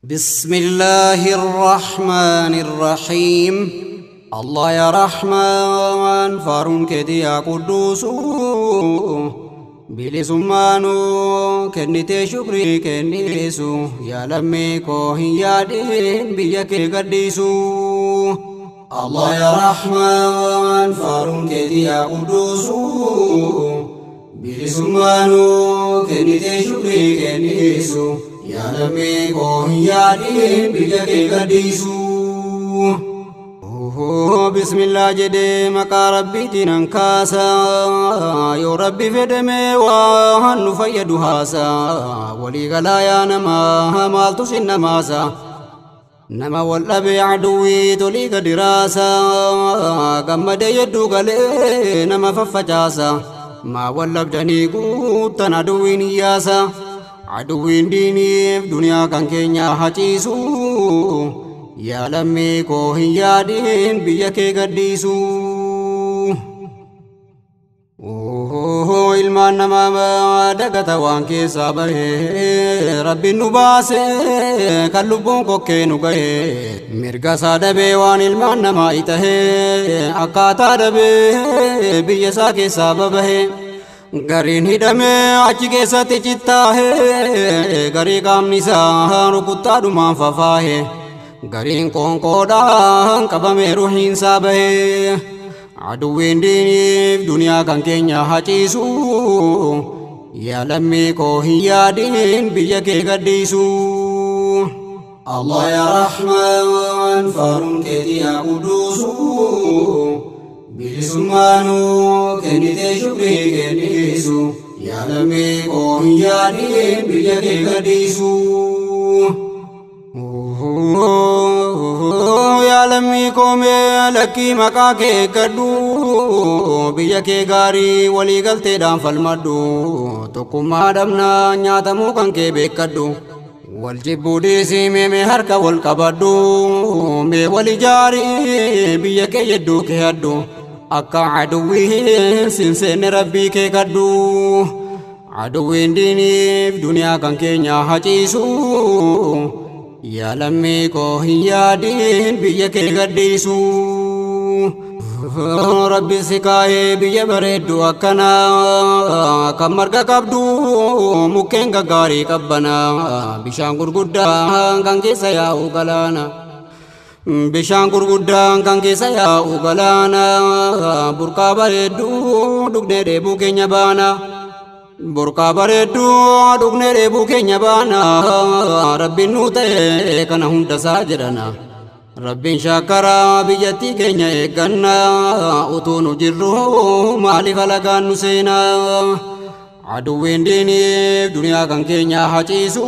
بسم الله الرحمن الرحيم. الله يا رحمن فارون كدي يا قدوس bilisummaanu kennitee shukrii kennisu yaa lammii koo hin yaadin biyya kee gadhiisu. Allah ya Rahman faaruun keetii yaa Quduusu bilisummaanu kennitee shukrii kennisu yaa lammii koo hin yaadin biyya kee gadhiisu. Bismillah jedhee maqaa rabbiitiin hankaasa yoo rabbi fedhame waan nu fayyadu haasa walii galaa yaa namaa maaltu sin namaasa nama wal dhabee aduwwii tolii gadi raasa gammadee yedduu galee nama faffacaasa maa wal dhabdanii guuttan aduwwiin hiyyaasa aduwwiin diiniif duniyaa kan keenya haciisu. Yaa lammii koo hin yaadin biyya kee gadhiisu. Ilmaan namaa dagata waan keessaa bahee rabbiin nu baase kan lubbuun kokkee nu gahee mirga isaa dhabee waan ilmaan namaa itahee akkaataa dhabee biyya isaa keessaa babahee gariin hidhamee achi keessatti cittaahee garii qaamni isaa rukuttaadhumaan fafaahee. Gariin qoonqoodhaan qabamee ruhiinsaa bahee aduwwiin diiniif duniyaa kan keenya haciisu yaa lammii koo hin yaadin biyya kee gadhiisu. Allah ya Rahman faaruun keetii yaa Quduusu bilisummaanu kennitee shukrii kennisu yaa lammii koo hin yaadin biyya kee gadhiisu. Yaa lammii koo mee lakkii maqaa kee eeggadhu biyya kee gaarii walii galteedhaan falmadhu tokkummaa dhabnaa nyaatamuu kan kee beekkadhu wal jibbuu dhiisii mee harka wal qabadhu mee wal ijaarii biyya kee yedduu kee hadhu akka aduwwiin sin seenne rabbii kee kadhu aduwwiin diiniif duniyaa kan keenya haciisu. Yaa lammii koo hin yaadin biyya kee gadhiisu. Rabbi si kaa'ee biyya bareeddu akkanaa kan marga qabdu mukkeen gaggaarii qabbanaa bishaan gurguddaan kan keessa yaa'u galaana. Bishaan gurguddaan kan keessa yaa'u galaana burqaa bareedduu dhugnee dheebuu keenya baana. Burqaa bareedduu dhugnee dheebuu keenya baana rabbiin nuu ta'e kana hundasaa jedhana. Rabbiin shaakkaraa biyyattii keenya eegganna utuu nu jirru maaliif alagaan nu seena. Aduwwiin diiniif duniyaa kan keenya haciisu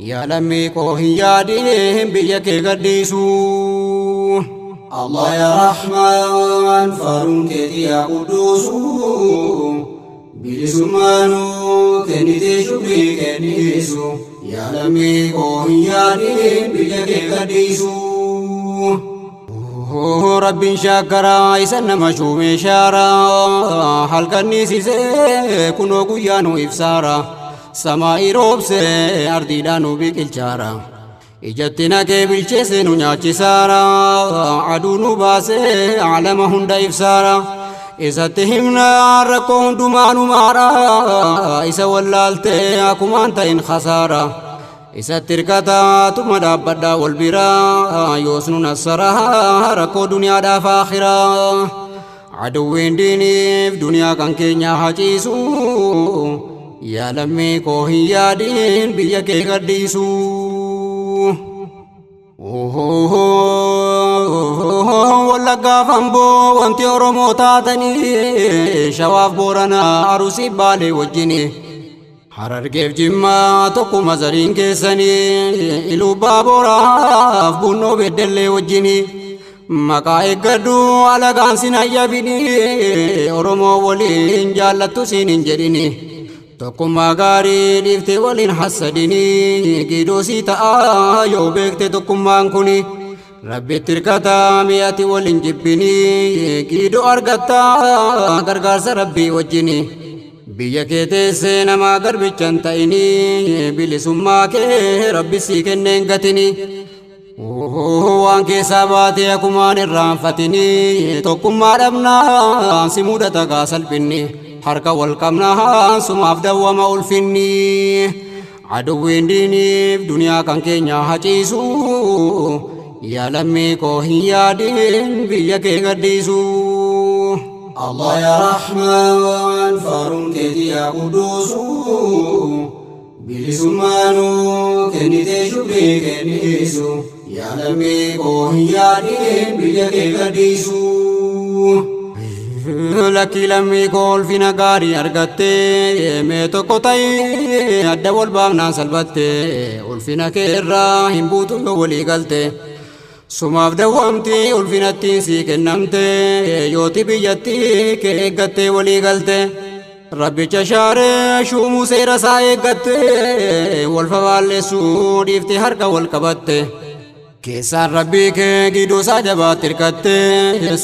yaa lammii koo hin yaadin biyya kee gadhiisu. Allah ya Rahman faaruun keetii yaa Quduusu bilisummaanu kennitee shukrii kennisu yaa lammii koo hin yaadin biyya kee gadhiisu. Rabbiin shaakkaraa isa nama shuumee shaaraa halkanniisisee kunoo guyyaa nu ibsaara samaa'ii roobsee ardiidhaan nu biqilchaara ijatti naqee bilcheessee nu nyaachisaara aduu nu baasee alama hunda ibsaara. Isatti himna rakkoo hundumaa nu maara isa wallaaltee akkumaan ta'in khasaara isatti hirkataa tuma dhaabbadhaa wal biraa yoos nu nassaraa rakkoo duniyaadhaaf akhiraa aduwwiin diiniif duniyaa kan keenya haciisu yaa lammii koo hin yaadin biyya kee gadhiisu. Wallaggaaf Amboo wanti Oromoo taatanii Shawaaf Booranaa Arusii Baalee wajjini Harargeef Jimmaa tokkuma zariin keessanii Ilubbaa Booraaf Bunnoo Beddellee wajjini maqaa eeggadhu alagaan sin hayyabini Oromoo waliin jaallattu siin hin jedhini tokkummaa gaarii dhiiftee waliin hassadini giidoo sii ta'a yoo beekte tokkummaan kuni rabbitti hirkataa mi'ati waliin jibbini giidoo argattaa gargaarsa rabbii wajjini. Biyya kee teessee namaa garbicha hin ta'inii, bilisummaa kee Rabbi sii kenneen gatinii. Waan keessaa baatee akumaan irraanfatinii, tokkummaa dhabnaan si mudata gaa salphinni, harka wal qabnaan sumaaf dawwama ulfinni. Aduwwiin diiniif duniyaa kan keenya haciisu, yaa lammii koo hin yaadin biyya kee gadhiisu. Allah ya Rahman, faaruun keetii yaa Quduusu, bilisummaanuu kennitee shukrii kenniisu, yaa lammii koo hin yaadin biyya kee gadhiisu. Lakkii lammii koo ulfina gaarii argattee, mee tokko ta'ii adda wal baafnaan salphatte, ulfina kee irraa hin buutu yoo walii galte. Sumaaf dawwamti ulfinattiin sii kennamte, yooti biyyatti kee eeggattee walii galte. Rabbicha shaaree shuumuu seera isaa eeggatte, wal fafaalleessuu dhiiftee harka wal qabatte. Keessaan Rabbii kee gidduu isaa jabaatti hirkatte,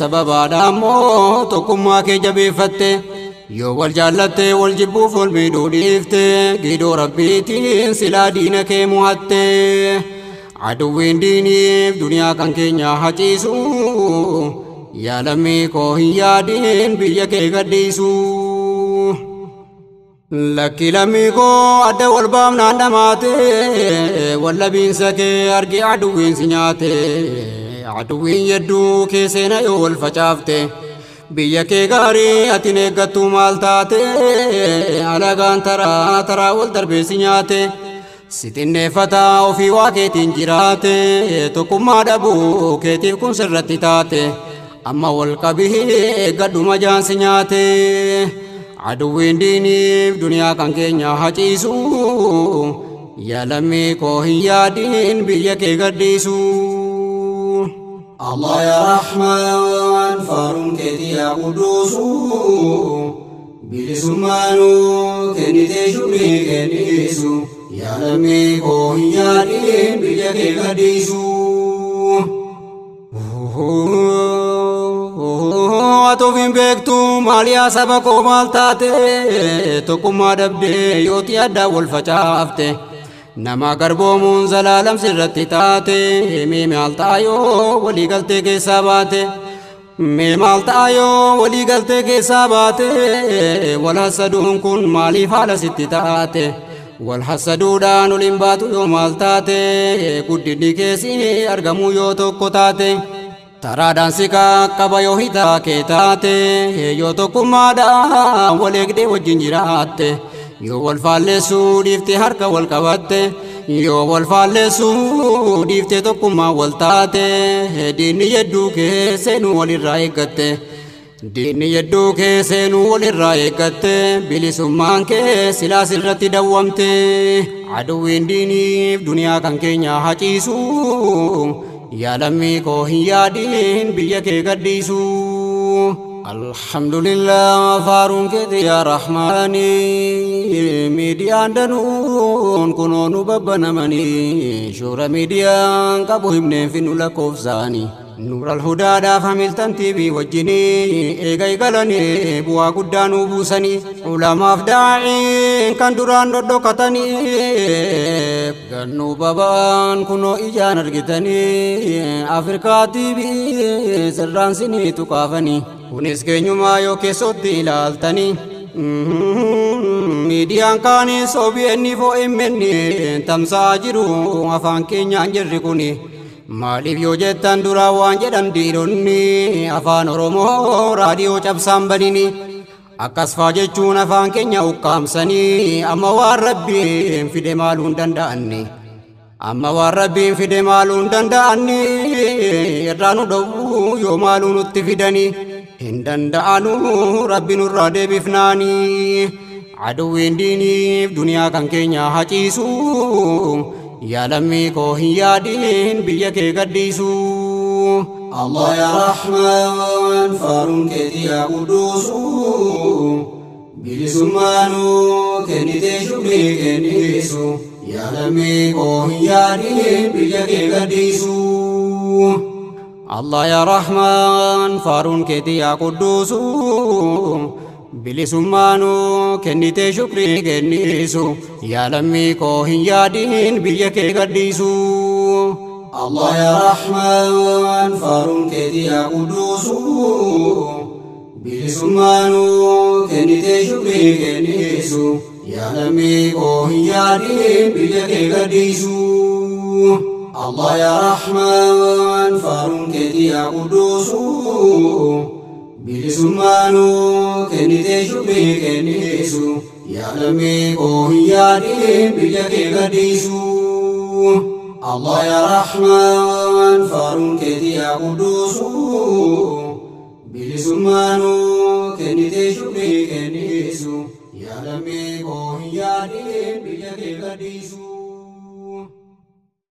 sababaadha ammoo tokkummaa kee jabeeffatte. Yoo wal jaallatte wal jibbuuf wal miidhuu dhiifte, gidduu Rabbiitiin silaa diina kee muhatte. Aduwwiin diiniif duniyaa kan keenya haciisu, yaa lammii koo hin yaadin biyya kee gadhiisu. Lakki lammii koo adda wal baafnaan dhamaate, wallabiinsa kee arge aduwwiin si nyaate. Aduwwiin yedduu kee seena yoo wal facaafte, biyya kee gaarii atin eeggattu maal taate, alagaan taraa taraa wal darbee si nyaate. Si xinneeffata ofii waa keetiin jiraate, tokkummaa dhabuu keetiif kun sirratti taate, amma wal qabii eeggadhu majaan si nyaate. Aduwwiin diiniif duniyaa kan keenya haciisu, yaa lammii koo hin yaadin biyya kee gadhiisu. Allah ya Rahman, faaruun keetii yaa Quduusu, bilisummaanuu kennitee shukrii kenniisu, yaa lammii koo hin yaadin biyya kee gadhiisu. Atuuf hin beektu maaliyaa saba koo maal taate, tokkummaa dhabdee yooti addaa wal facaafte. Nama garboomuun zalaalam sirratti taate, mee maal ta'a yoo walii galtee keessaa baate. Mee maal ta'a yoo walii galtee keessaa baate, wal hassaduun kun maaliif haala sitti taate. Wal hassaduudhaan ol hin baatu yoo maal taate, guddinni keessi argamuu yoo tokko taate. Taraadhaan si qaqqaba yoo hitaa kee taate, yoo tokkummaadhaan wal eegdee wajjin jiraatte, yoo wal faalleessuu dhiiftee harka wal qabatte, yoo wal faalleessuu dhiiftee tokkummaa wal taate, diinni yedduu kee seenuu walirraa eeggatte. Diinni yedduu kee seenuu walirraa eeggatte, bilisummaan kee silaa sirratti dawwamte. Aduwwiin diiniif duniyaa kan keenya haciisu, yaa lammii koo hin yaadin biyya kee gadhiisu. Alhamdulillah, faaruun keeti yaa Rahmaani, miidiyaan danuun kunoo nu babbanamanii, shoora miidiyaan qabu himneen finnu lakkoofsaanii. Nuural Hudaadhaaf Hamiltan TV wajjinii eega eegalanii bu'aa guddaa nuu buusanii, ulamaaf daa'iin kan duraan dhodhokatanii gannuu babaan kunoo ijaan argitanii, Afrikaa TV sirraan sinii tuqaafanii, kunis keenyumaa yoo keessotti ilaaltanii. Miidiyaan kaanis OBN fi OMN tamsa'aa jiru afaan keenyaan jirri kuni. Maaliif yoo jettan duraa waan jedhan diinonni afaan Oromoo raadiyoo cabsaan banini. Akkas faa jechuun afaan keenya ukkaamsanii, amma waan Rabbiin fide maaluu hin danda'anni. Amma waan Rabbiin fide maaluu hin danda'anni, irraa nu dhowwuu yoo maaluu nutti fidani. Hin danda'anuu Rabbi nurraa deebifnaanii. Aduwwiin diiniif duniyaa kan keenya haciisu, yaa lammii koo hin yaadin biyya kee gadhiisu. Allah ya Rahman, faaruun keetii yaa Quduusu, bilisummaanuu kennitee shukrii kenniisu, yaa lammii koo hin yaadin biyya kee gadhiisu. Allah ya Rahman, faaruun keetii yaa Quduusu, Bilisummaanuu kennitee shukrii kennisu, yaa lammii koo hin yaadiin biyya kee gadhiisu. Allah ya Rahmaan, faaruun keetii yaa Quduusu. Bilisummaanuu kennitee shukrii kennisu, yaa lammii koo hin yaadiin biyya kee gadhiisu. Allah ya Rahmaan, faaruun keetii yaa Quduusu. Bilisummaanuu kennitee shukrii kennisu, yaa lammii koo hin yaadiin biyya kee gadhiisu. Allah ya Rahmaan, faaruun keetii yaa Quduusu. Bilisummaanuu kennitee shukrii kennisu, yaa lammii koo hin yaadiin biyya kee gadhiisu.